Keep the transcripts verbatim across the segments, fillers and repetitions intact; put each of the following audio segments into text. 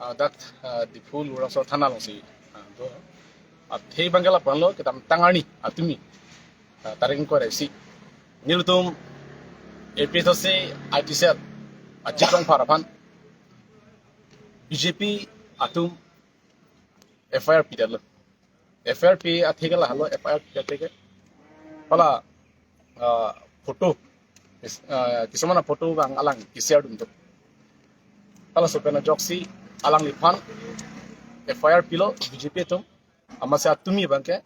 Ah, dak, ah, Diphu Lumsong Thana alongsi, ah, do. Athe abangke lapu-anlo, kedamtang arni atumi, ah, tarik ingkoi ra isi, nelitum A P H L C I T cell Ajit Rongphar aphan B J P atum F I R pidetlo. F I R pi athe ke lahelo, F I R pi athe ke, hala, ah, photo, is- ah, kisumana photo abang alang ke-share dun do. Halaso pen ajoksi alangliphan F I R pilo B J P atum. Amatsi atumi abangke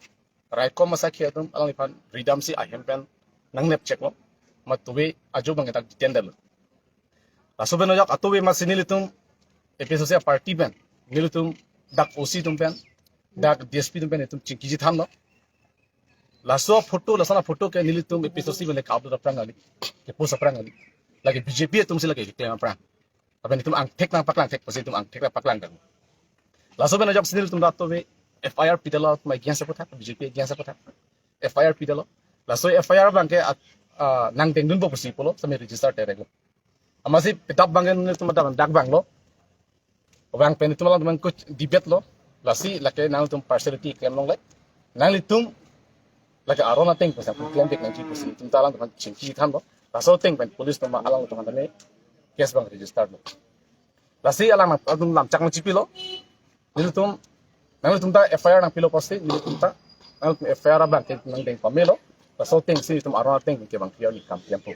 raikom asakhi atum alangliphan ridamsi ahem pen nangnep cheklo. Amat tuve ajo abangke dak detain detlo. Laso pen ajok atuve amatsi nelitum A P H L C party pen, nelitum dak O C atum pen, dak D S P atum pen itum chingkiji thanlo. Laso photo, laso na photo ke nelitum A P H L C pen le ka-upload aphrang kali, ke-post aphrang kali. Lake B J P atumsi lake keklem aphrang. Lapen itum angthek nangpaklang thek pusi itum angthek nangpaklang kan. Laso pen ajoksi nelitum dak atuve F I R pidetlo, atum against aputhak, B J P against aputhak F I R pidetlo. Laso F I R abangke at, ah, nangdengdunpo pusi pulo, sami register terek lo. Amatsi pidap abangke nelitum dak, dak abanglo. Abang pen itum alangtum kuch debate lo. Lasi lake nangtum partiality klem longle. Nanglitum lake aron ateng pusi klem bek nangji pusi itum ta alangtum chingki thanlo. Laso ateng pen police atum alangtum aphan tame case abang register lo. Lasi alang atum lamchak nangchipilo. Nelitum, nanglitum ta F I R nangpilo pusi, nelitum ta, nangtum F I R abangke nangdeng pamelo. Laso atengsi itum aron ateng ke abang clear ni kam piang po.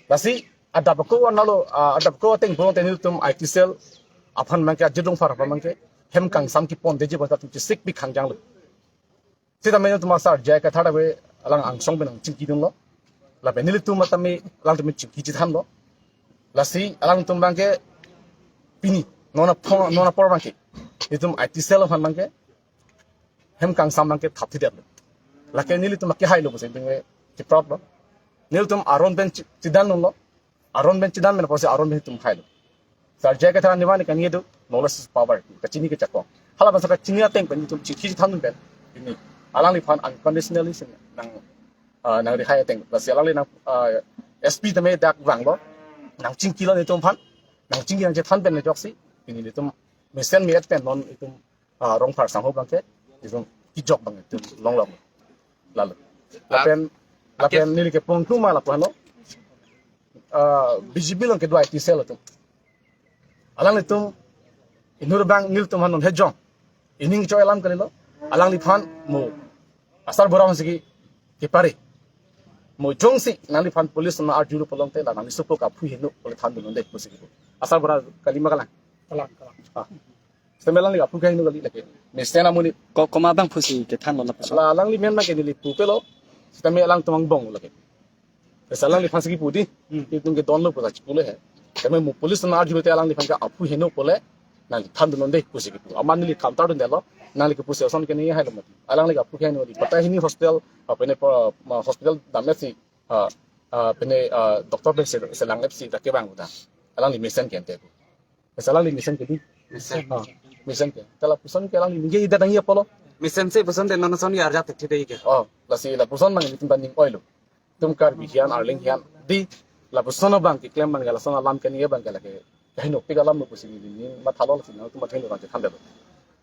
Lasi adap ako analo, ah, adap ako ateng bong te nelitum I T cell aphan abangke, Ajit Rongphar aphan abangke hem kangsam kepondetji pu ta itum chesik pi khangjanglo. Sitame nelitum asar J I Kathar ave, alang angsong pen nangchingkidunlo. Lapen nelitum tame alangtum chingkiji thanlo. Lasi alangtum abangke pini non aphong, non apor abangke itum I T cell aphan abangke hem kangsam abangke thapthidetlo. Lake nelitum ke hailo pusi itum ke proud lo. Nelitum aron pen chi-, chidandunlo. Aron pen chidan pen pusi aron pen itum hailo. Sar J I Kathar anivang ne kangni do, knowledge is power. Kachini kejakong. Hala bangso kachini ateng pen itum chingkiji thandun pen, pini alangliphan unconditionally si nang, ah, nangrihai ateng. Lasi alangli nang, ah, S P tame dak vanglo. Nangchingkilo nelitum aphan. Nangchingki nangchethan pen ajoksi, pini nelitum mesen mi-et pen non itum, ah, Rongphar sangho abangke, itum kejok abang itum longlong. Lalo. Lapen, lapen neli kepon atum ma lapu-anlo. Ah, B J P along kedo I T cell atum. Alanglitum inut abang nelitum aphan non hejong. Ining cho alam kalilo. Alangliphan mo asar bora aphansi kepare. Mo jongsi nangliphan police na arjulo pulote la nangli sopo ke aphu heno pule thandun un'e pusi kepu. Asar bora kali ma kalang? Kalang, kalang. Ah. Sitame alangli aphu ke heno kali lake. Mesen amonit. Ko-, komat abang pusi kethanlo lapuson? La alangli men ma ke neli pupelo. Sitame alangtum angbong lake. Lasi alangliphansi kepu di. Hmm. Itum ke donlo pu ta chipule he. Tame mo police na arjulo te alangliphan ke aphu heno pule nangli thandun un'e pusi kepu. Amat neli counter dundetlo. Nangli kepu si ason ke neli hailo mati. Alangli aphu ke heno di. Pata hini hospital, ah, pene pa, ma hospital damnetsi, ah, ah, pene, ah, doctor pen se, selang lepsi ta kevang uda. Alangli mesen ke ante pu. Lasi alangli mesen ke di. Mesen. Ah, mesen ke. Te lapuson ke alangli ningje idat nangji apotlo. Mesensi puson te non ason arjap thekthedei ke. Oh, lasi lapuson nang itum ta ning oilo. Itum Karbi hian, Arleng hian. Di lapuson abang keklem abang ke lason alam ke neli abang ke lake kahinopik alamlo pusi neli mathalo lasi nangtum mathalo abang chethandetlo.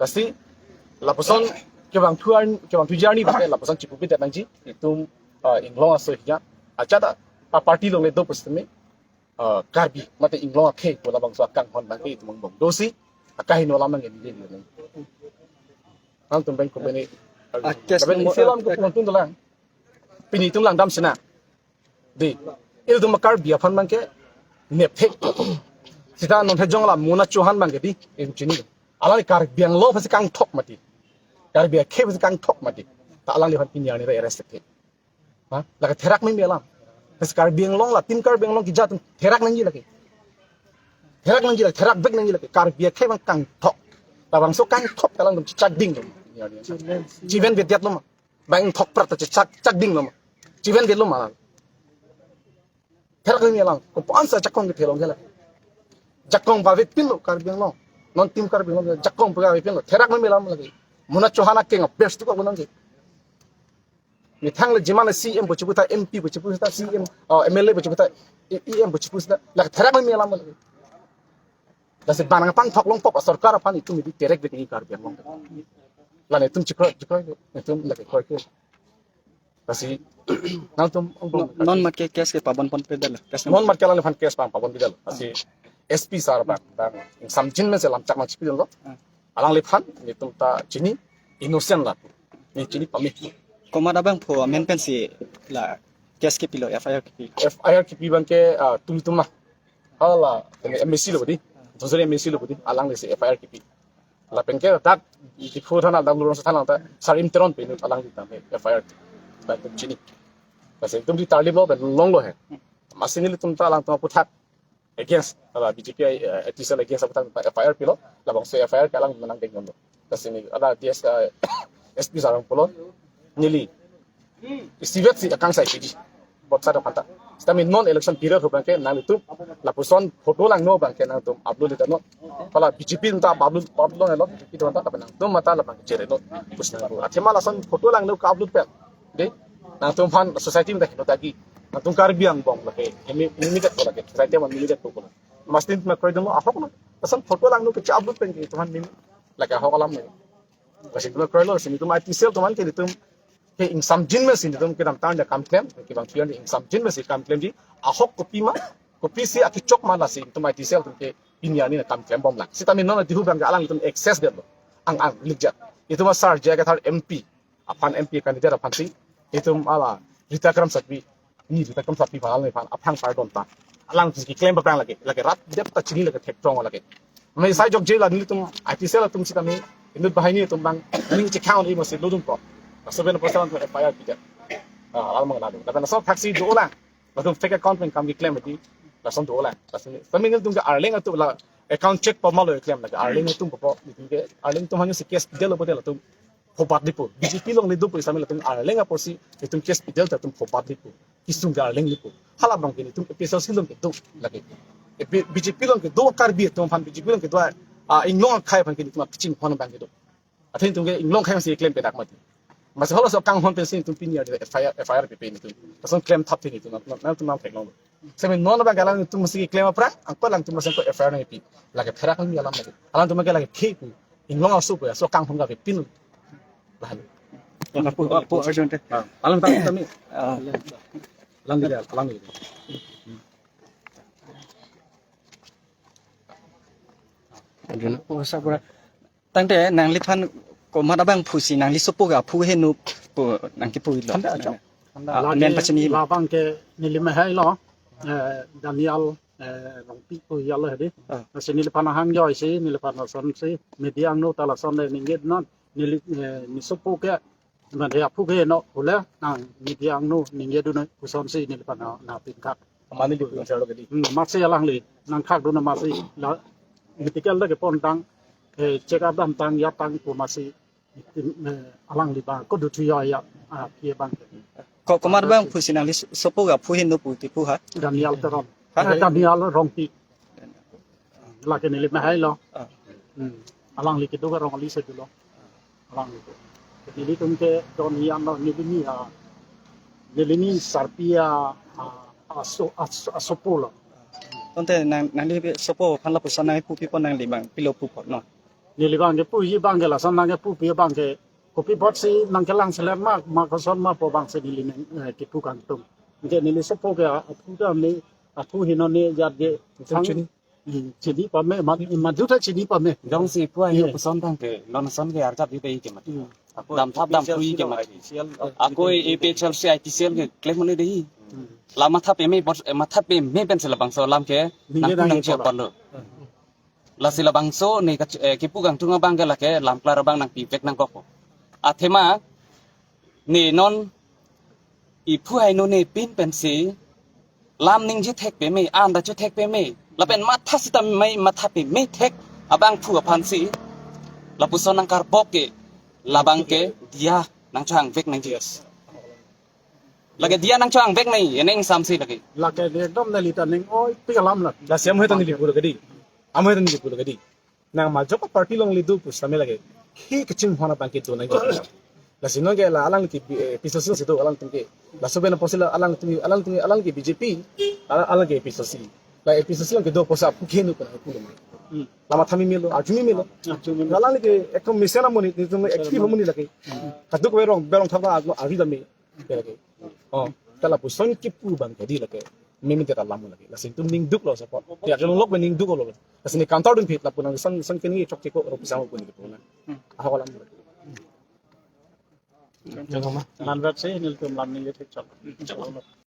Lasi lapuson kevangthu ar-, kevangthuji arni abangke lapuson chipupidet nangji. Itum, ah, inglong aso hian. Achat a, aparty along le do pusitame, ah, Karbi mate inglong akhei pu labangso akanghon abangke itum angbong dosi akaheno alam nang ini ini. Nangtum bang ko bene. Ah, case lapen number, isi alam ah, ko pon tun dolang. Pini itum langdam sina. Di. Ilitum Karbi aphan abangke nepthek. Sita non hejong la Mona Chauhan abangke di, itum chini. Alangli Karbi Anglong aphansi kangthok mati. Karbi akhei aphansi kangthok mati. Ta alangliphan pini arni arrest ke. Ha? Lake therak meme alam. Pas Karbi Anglong la, Team Karbi Anglong keja atum therak nangji lake. Therak nangji lake, therak bek nangji lake. Karbi akhei abang kangthok. Labangso kangthok ta alangtum chak dinglo. Chiven vediat lo ma. Bang thok prat ta chak, chak dinglo ma. Chiven det lo ma. Therak meme alam. Ko-an sa jakong kethe long ke la. Jakong ba vepinlo Karbi Anglong. Non Team Karbi Anglong jakong ba vepinlo. Therak meme alam lake. Mona Chauhan akeng a best tu ko gunang ke. Methang le jiman le C M pu chipu ta, M P pu chipu ta, C M, oh, M L A pu chipu ta, E M pu chipu ta. Lake therak meme alam lake. Lasi bang nangpangthok longpo asorkar aphan itum ili terek dek ni Karbi Anglong. La netum chikro chikro netum lake kroikre. Lasi nangtum Non mat ke case ke pabon ponpe dal. Case non mat ke alangliphan case pang pabon pidal. Lasi S P sir bang bang ingsamjin mesi lamchak nangchipidunlo. Ah. Alangliphan netum ta chini innocent la. Ne chini pame. Komat abangphu amen pensi la case kepilo, F I R kepi? F I R kepi abangke, ah, tum tum ma. Hala, M A C lo di. Josori M A C lo di. Alangli si F I R kepi. Lapenke dak Diphu thana dak Luhrongso thana ta Sarim Teron pen alangli ta F I R ta tum chini. Lasi itum di tarlip lo pen longlo he. Amatsi nelitum ta alangtum aphuthak against, ala B J P, eh, T C L against aphuthak F I R pilo. Labangso F I R ke alang nangdengdunlo. Lasi neli ala D S, eh, S P sir pulo. Neli isivet si akangsai piji. Bot sado kanta. Sitame non election period ho abangke nanglitum lapuson photo langno abangke nangtum upload dano. Hala B J P ta upload, upload lo, B J P ta nangtum mata labang chere lo. Pus nang athema lason photo langno ka-upload pen. De, nangtumphan society mata heno tagi. Nangtum Karbi angbong lake. Imi, imi kat ko lake. Society man imi kat ko. Amatsi nelitum kroidunlo, ahok lo. Lason photo langno ke upload pen ke itumphan imi lake ahok alam lo. Lasi itum kroilo, lasi itum I T cell atum aphan ke itum ke ingsamjin mesi itum kedamtang nangkam klem, ke bang pian ingsamjin mesi kam klemji, ahok kopi ma, kopisi akechok ma lasi itum I T cell atum ke pini arni nangkam klembomlang. Sitame non Diphu abangke alanglitum access detlo. Ang ang likjat. Itum asar J I Kathar M P, aphan M P candidate aphansi itum ala Rita Kramsapi, ni Rita Kramsapi aphan, aphan pardon ta. Alang si keklem paprang lake, lake rat dep ta chini lake thektrong lake. Mane sai jokje la nelitum I T cell atum sitame inut banghini atum bang ning chekhang ri masi lodunpo. Laso pen apot alang F I R pidun. Ah, alang mangnadu. Lapen laso thaksi dolang. Latum fake account pen kam keklem di. Lason dolang. Lason sitame nelitum ke Arleng atum la account check pamalo keklem lake. Arleng atum po. Itum ke Arleng atum hanya si case delo pote latum phobat dipo. B J P along le dopo sitame latum Arleng apotsi itum case pidel ta itum phobat dipo. Kisung ke Arleng dipo. Hala abangke itum A P H L C along kedo lake. E, B-, B J P along kedo Karbi atum aphan, B J P along kedo, ah, inglong akhei aphan ke itum kachinghon abang kedo. Athe itum ke inglong akhei masi klem pedak mati. Masi halaso akanghon pensi itum pini arni F I R, F I R pipe itum. Lason klem thap thini itum, nang, nangtum nangtheklonglo. Sitame non abangke alangtum masi keklem aphrang, angko alangtum masi ko F I R nangpi. Lake pherak nangpi alam lake. Alangtum ke lake phi pu. Inglong aso pu, aso akanghon kapepin. Lahan. Apu, apu urgent te. Ah, alang tami, tami. Ah. Alang di, alang di. Urgent. Oh, sabra. Tangte nangliphan komat abangphusi nangli sopo ke aphu heno pu nangkipulo. Thanda achok. Thanda. Ah, lake men pachini. Labangke neli mehai lo, eh, Daniel, eh, Rongpi pu ya lo hedi. Ah. Lasi neliphan ahang joisi, neliphan lasonsi, media angno ta lason le ningjenon, neli, eh, ne sopo ke, mane aphu ke heno, hule, nang media angno ningjeno, pusonsi neliphan na, nangpinkhak. Mane di pun salo kedi. Hmm, masi alangli, nangkhakdun masi, la, medical le kepontang, eh, check up damtang, yaptang pu masi, eh, alangli bang, ko duthu ya, ya, ah, pie bang. Ko, komat abangphusi nangli sopo ke aphu heno pu tipu ha? Daniel Teron. Ha? Eh, Daniel Rongpi. Lake neli mehai lo. Ah. Hmm. Alangli kedo ke Rongoli si dolo. Alangli. Nelitum ke don hian lo, neli ni, ah, neli ni sarpi a, ah, aso, aso, asopo lo. Tangte nang, nangli sopo aphan lapuson nangpupipo nangli bang, pilo pupo, no? Neli bangke puji bangke lason nangkepupi bangke kopi apotsi nangkelang selam ma, ma koson ma pu bangsi neli neng, eh, kipu kangtung. Anke neli sopo ke aphu ta ne, aphu heno ne jat ke. Itum chini. Hmm, chini pame, ma, madu ta chini pame. Jongsi pu ayo. Iya. Puson tangte, lon ason ke arjap di dei ke mati. Hmm. Damthap damthu ke mati. Ako A P H L C, I T cell ke klem mane dei. Hmm. La matha peme, bot, eh, matha peme pensi labangso alam ke ningje nangkhu nang nangje chepalo. Hmm. Lasi labangso ne ka, eh, kipu kangtung abangke lake lam klar abang nangpivek nangkokpo. Athema ne non iphu heno ne pin pensi lam ningje thek peme, anda chu thek peme. Lapen matha sitame matha peme thek abangphu aphansi lapuson nangkarbok ke labangke diya nangchehangvek nangji. Lake diya nangchehangvek nai, eneng samsi lake. Lake ekdom neli ta ning oipik alam la. Lasi amohe ta neli pulo kedi. Amohe ta neli pulo kedi. Nang majok party along le do pusitame lake. He kachinghon abangke do nangji. Lasi nonke la alang ke, eh, A P H L C si do alangtum ke. Laso pen apotsi la alangtum, alangtum, alang ke B J P, alang, alang ke A P H L C. La A P H L C along kedo apotsi aphu ke heno pu nangpulo ma. Hmm. Lama thami melo, arjumi melo. Arjumi melo. Lalang lake ekdom mesen amonit, nelitum active amonit lake. Hmm. Kadokave rong, berong thapta arju, arju dam me. Lake. Oh, ta lapuson kipu abang ke dei lake. Memin ta lam lake. Lasi nelitum ningduklo support. Ti arjulong lok pen ningduklo. Lasi ne counter dunphi lapu nangsan san kini chokche ko ro pisa ko ni ko na. Hmm. Ahok alam. Manrat si nelitum lam ningje thekchok.